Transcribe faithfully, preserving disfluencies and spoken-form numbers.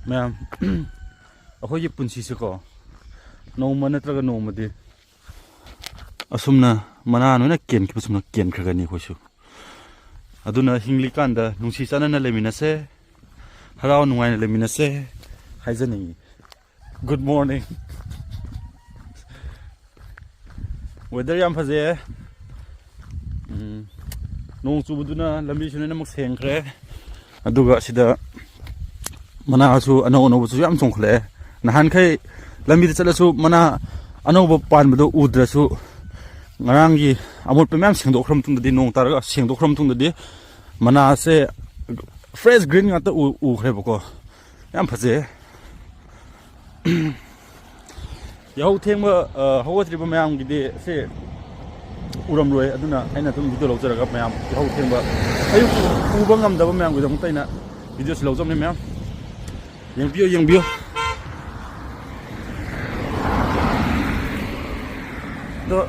ꯃꯌꯥꯝ, ꯑꯩꯈꯣꯏꯒꯤ ꯄꯨꯟꯁꯤꯁꯦꯀꯣ, ꯅꯣꯡꯃ ꯅꯠꯇ꯭ꯔꯒ ꯅꯣꯡꯃꯗꯤ ꯑꯁꯨꯝꯅ ꯃꯅꯥ ꯂꯣꯏꯅ ꯀꯦꯟꯈꯤꯕ ꯁꯨꯝꯅ ꯀꯦꯟꯈ꯭ꯔꯒꯅꯤ ꯑꯩꯈꯣꯏꯁꯨ꯫ ꯑꯗꯨꯅ ꯍꯤꯡꯂꯤꯀꯥꯟꯗ ꯅꯨꯡꯁꯤ ꯆꯥꯟꯅꯅ ꯂꯩꯃꯤꯟꯅꯁꯦ, ꯍꯔꯥꯎ ꯅꯨꯡꯉꯥꯏꯅ ꯂꯩꯃꯤꯟꯅꯁꯦ ꯍꯥꯏꯖꯅꯤꯡꯉꯤ꯫ Good morning. Weather ꯌꯥꯝ ꯐꯖꯩꯌꯦ꯫ ꯎꯝ, ꯅꯣꯡ ꯆꯨꯕꯗꯨꯅ ꯂꯝꯕꯤꯁꯨ ꯂꯣꯏꯅꯃꯛ ꯁꯦꯡꯈ꯭ꯔꯦ꯫ ꯑꯗꯨꯒ ꯑꯁꯤꯗ ꯃꯅꯥꯁꯨ ꯑꯅꯧ ꯑꯅꯧꯕꯁꯨ ꯌꯥꯝ ꯆꯣꯡꯈꯠꯂꯛꯑꯦ꯫ ꯅꯍꯥꯟꯈꯩ ꯂꯝꯕꯤꯗ ꯆꯠꯂꯁꯨ ꯃꯅꯥ ꯑꯅꯧꯕ ꯄꯥꯟꯕꯗꯣ ꯎꯗ꯭ꯔꯁꯨ, ꯉꯔꯥꯡꯒꯤ ꯑꯃꯣꯠꯄ ꯃꯌꯥꯝ ꯁꯦꯡꯗꯣꯛꯈ꯭ꯔ ꯃꯇꯨꯡꯗꯗꯤ, ꯅꯣꯡ ꯇꯥꯔꯒ ꯁꯦꯡꯗꯣꯛꯈ꯭ꯔ ꯃꯇꯨꯡꯗꯗꯤ, ꯃꯅꯥꯁꯦ fresh green ꯉꯥꯛꯇ ꯎ-, ꯎꯈ꯭ꯔꯦꯕꯀꯣ꯫ ꯌꯥꯝ ꯐꯖꯩ꯫ ꯌꯥꯍꯧ ꯊꯦꯡꯕ, ꯑ, ꯍꯧꯒꯠꯇ꯭ꯔꯤꯕ ꯃꯌꯥꯝꯒꯤꯗꯤ ꯁꯤ ꯎꯔꯝꯂꯣꯏ, ꯑꯗꯨꯅ ꯑꯩꯅ ꯑꯗꯨꯝ video ꯂꯧꯖꯔꯒ, ꯃꯌꯥꯝ ꯌꯥꯍꯧ ꯊꯦꯡꯕ, ꯑꯌꯨꯛ ꯎꯕ ꯉꯝꯗꯕ ꯃꯌꯥꯝꯒꯤꯗꯃꯛꯇ ꯑꯩꯅ videoꯁꯤ ꯂꯧꯖꯕꯅꯤ꯫ ꯃꯌꯥꯝ ꯌꯦꯡꯕꯤꯌꯨ, ꯌꯦꯡꯕꯤꯌꯨ꯫ ꯑꯗꯣ,